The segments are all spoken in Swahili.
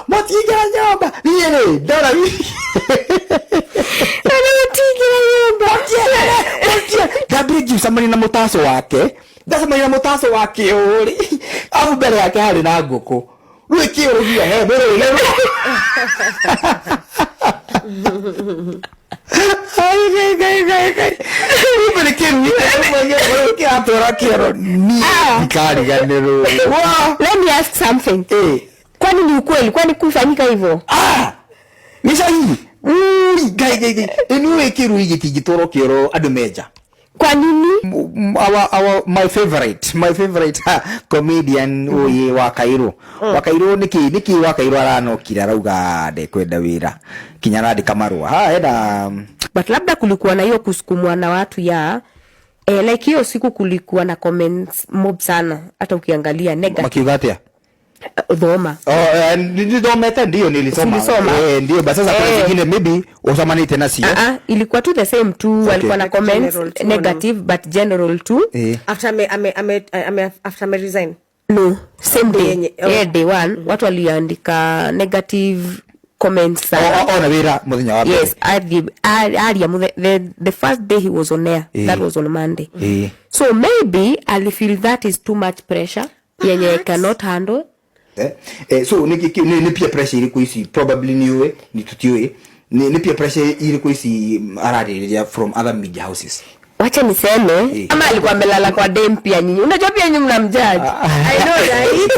Motingĩra nyũmba niĩ rĩ ndora. Motingĩra nyũmba. Ndambire ngĩcemania na mũtaco wake, ndacemania na mũtaco wake ũrĩ abu mbere yake harĩ na ngũkũ rĩu ĩkĩũrũgia he mbere. Kumbe nĩ kĩrumi kĩratwara kĩoro niĩ ndikariganĩrwo. Let me ask something. Eh. Kwani ni ukweli? Kwani kufanyika hivyo? Ah! Nĩ sahihi. Ui, ngai ngai ngai, ĩnĩ kĩrui gĩtingĩtwarwo kĩoro andũ menja. Kwa nini? Our my favorite comedian uyu wa Kairũ, wa Kairũ niki wa Kairũ aranokire arauga ndekwenda wĩra kinya arandĩka marũa ha ena. But labda kulikuwa na hiyo kusukumwa na watu ya like hiyo siku kulikuwa na comments mob sana, hata ukiangalia negative. Makiuga atia? Dhoma. Oh, nithomete, ndio nilisoma. Ulisoma? Eh, ndio, but sasa kuna zingine maybe usamanite nacio. Ah, ah, ilikuwa tu the same tu, walikuwa na Like comments general tu. Negative but general tu. After ame after ame resign? No, same day. Oh. Yeah, day one watu waliandika negative comments sana. Ona wĩra mũthenya wa mbere. Yes, aria the first day he was on air. That was on Monday. So maybe I feel that is too much pressure yenye I cannot handle. Eh, so nĩ peer pressure irĩkũ ici? Probably nĩ ũĩ, nĩ tũtiũĩ nĩ peer pressure irĩkũ ici ararĩrĩria from other media houses. Wacha niseme, ama alikuwa amelala kwa dem pia. Nyinyi, unajua pia nyinyi mnamjudge. I know, right?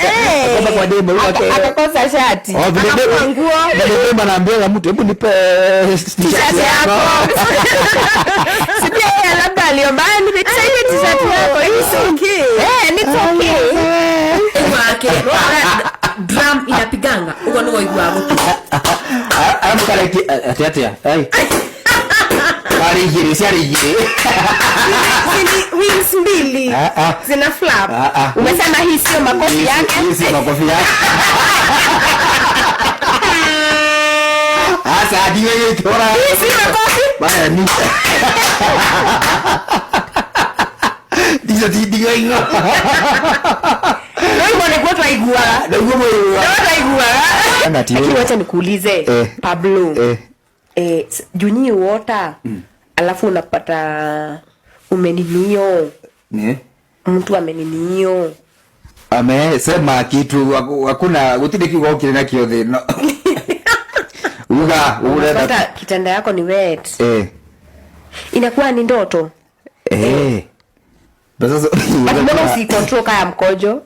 Eh. Kwamba kwa dem Akakosa shati. Oh, vile Akafua nguo. Vile dem anaambiaga mtu, "Hebu nipe t-shirt yako." Si pia yeye labda aliomba, "Ah, nimesaidie t-shirt yako." It's okay. Eh, it's okay. Wake drum inapiganga uguo niguo iguaga gutu. Aramũkareki atĩa atĩa? Ai. Arĩ igĩrĩ, ciarĩ igĩrĩ. Zini wings mbili. Ah, ah. Zina flap. Ah, ah. Umesema hii sio makofi yake. Hii si makofi yake. Asa ndiwe gĩtũra. Hii si makofi. Baya ni. Ndizo ti ndiwe ingo. No hivyo nikuwa twaiguaga. Nĩguo mũiguaga. No twaiguaga. Ana ti Lakini ũru. wacha nikuulize, Pablo. Eh. Eh, juu nyinyi uota alafu unapata umeninio, Ne? mtu ameninio. Amesema kitu hakuna gũtirĩ kiugo ũkĩrĩ nakĩo thĩ no. Uga urenda. Unapata kitanda yako ni wet. Inakuwa ni ndoto. Eh. But sasa But mbona usicontrol kaya mkojo?